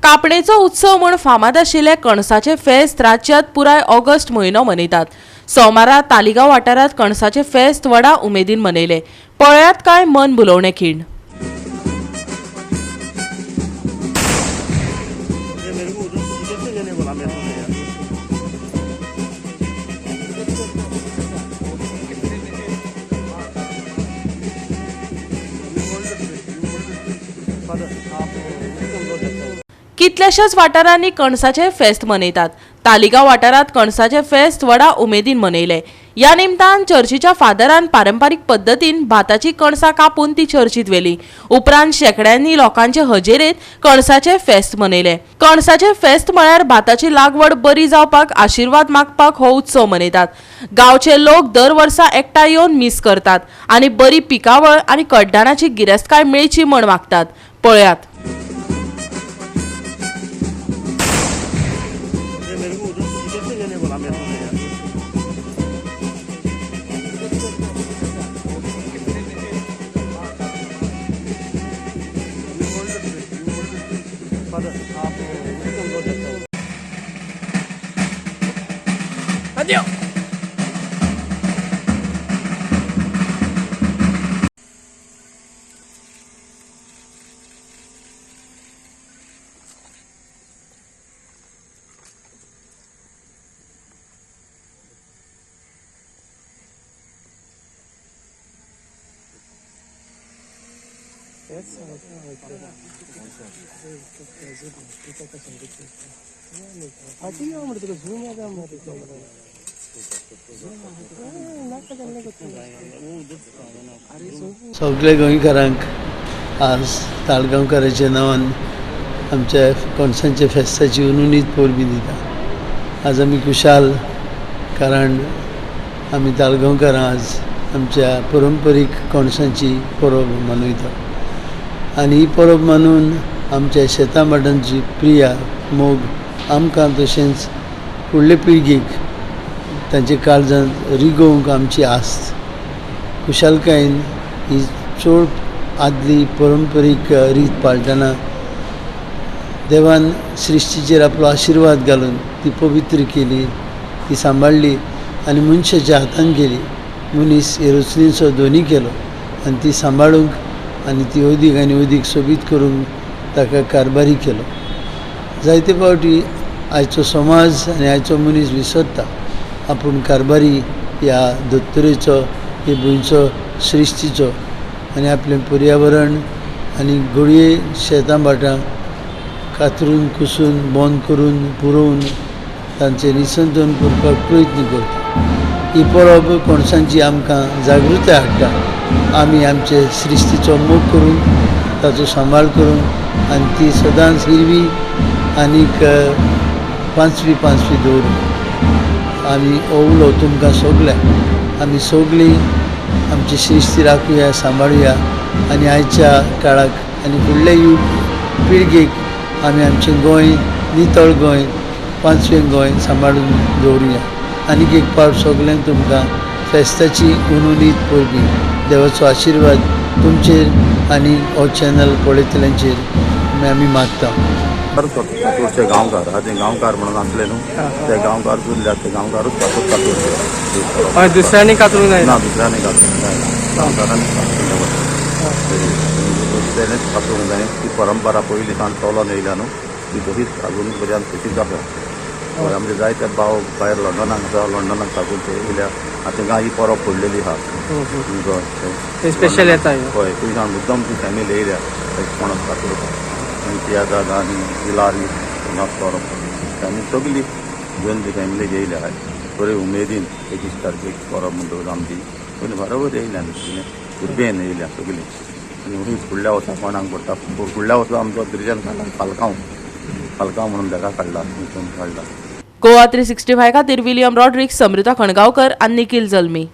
कापणेचो उत्सव म्हूण फामाद आशिल्ले कणसाचे फेस्त राज्यांत पुराय ऑगस्ट म्हयनो मनयतात. सोमारा तालिगांव वाठारांत कणसाचे फेस्त व्हडा उमेदीन मनयले. पळयात काय मन भुलोवणे खीण. ये मेरे को उधर इधर से लेने बोला मेरे को यार। कितल्याशाच वाठारांनी कणसाचे फेस्त मनयतात. तालिगांव वाठारांत कणसाचे फेस्त व्हडा उमेदीन मनयले. ह्या निमतान चर्चीच्या फादरान पारंपारीक पद्दतीन भाताची कणसां कापून ती चर्चीत व्हेली. उपरांत शेंकड्यांनी लोकांचे हजेरेंत कणसाचे फेस्त मनयले. कणसाचे फेस्त म्हळ्यार भाताची लागवड बरी जावपाक आशिर्वाद मागपाक हो उत्सव मनयतात. गांवचे लोक दर वर्सा एकठांय येवन मीस करतात आनी बरी पिकावळ आनी कड्डाणाची गिरेस्तकाय मेळची म्हण मागतात. पळयात. ये मेरे को उधर इधर से लेने बोला मेरे को यार। सगळे गोंयकारांक आज ताळगांवकाराच्या नांवान आमच्या कणसांच्या फेस्ताची उनुनीत परबी दिता. आज आमी खुशाल कारण आमी ताळगांवकारां आज आमच्या परंपरीक कणसांची परब मनयता आनी ही परब मनून आमच्या शेतां भाटांची प्रिया मोग आमकां तशेंच फुडले पिळगेक तांच्या काळजांत रिगोवंक आमची आस्त खुशालकायेन ही चड आदली परंपरीक रीत पाळटना देवान सृश्टीचेर आपलो आशिर्वाद घालून ती पवित्र केली, ती सांबाळ्ळी आनी मनशाच्या हातान केली. मनीस हे रचणेचो दोनी केलो आनी ती सांबाळूंक आनी ती अदीक आनी अदीक सोबीत करूंक ताका कारभारी केलो. जायते फावटी आयचो समाज आनी आयचो मनीस विसरता आपूण कारभारी ह्या धर्तरेचो, हे भुंयचो, सृश्टीचो आनी आपलें पर्यावरण आनी घडये शेतां भाटां कातरून कुसून बंद करून पुरोवन तांचें निसंतन करपाक प्रयत्न करता. ही परब कणसांची आमकां जागृताय हाडटा. आमी आमचे सृश्टीचो मोग करून ताचो सांबाळ करून आनी ती सदांच हिरवी आनीक पांचवी पांचवी दवरून आमी हो उलो तुमकां सगल्यांक, आमी सगळीं आमची सृश्टी राखुया, सांबाळुया आनी आयच्या काळाक आनी फुडले युग पिळगेक आमी आमचें गोंय, नितळ गोंय, पांचवें गोंय सांबाळून दवरुया. आनीक एक फावट सगल्यांक तुमकां फेस्ताची उनुनीत परबी, देवाचो आशिर्वाद तुमचेर आनी हो चॅनल पळयतल्यांचेर आमी मागता. कातूरचे गांवकार हा, ते गांवकार म्हणून आसले न्हू, ते गांवकार उरल्यात, ते गांवकारूच कातूर कातूरचे. हय, दुसऱ्यांनी कातरूंक जायना. ना, दुसऱ्यांनी कातरूंक जायना, गांवकारांनी कातरून दवरता. तेणेच कातरूंक जाय. ती परंपरा पयलीं सावन चलोन येयल्या न्हू, ती तशीच अजून पर्यंत तशीच आसा. हय, आमचे जायते भाव भायर लंडनाक आसा, लंडनाक साकून ते येयल्या. आतां थिंगा ही परब पडलेली आहा. ते स्पेशल येता हे. हय, थंय सावन मुद्दम ती फॅमिली येयल्या पणस कातरपाक. तियाजाद आनी इलारी हांगा परब आनी सगली घेवन ती फॅमिली येयल्या. हय, बरे उमेदीन 21 तारखेक परब म्हणटकूच आमची पयलीं बरोबर येयल्या न्ही, उर्बेन येयल्या सगलीं. आनी हूंय फुडल्या वर्सा कोणाक पडटा, फुडल्या वर्सा आमचो ब्रिजान काडला फालकांव, फालकांव म्हणून ताका काडला, थंयसून काडला. गोवा 365 खातीर विलियम रॉड्रिक्स, समृता खणगांवकर आनी निखिल जल्मी.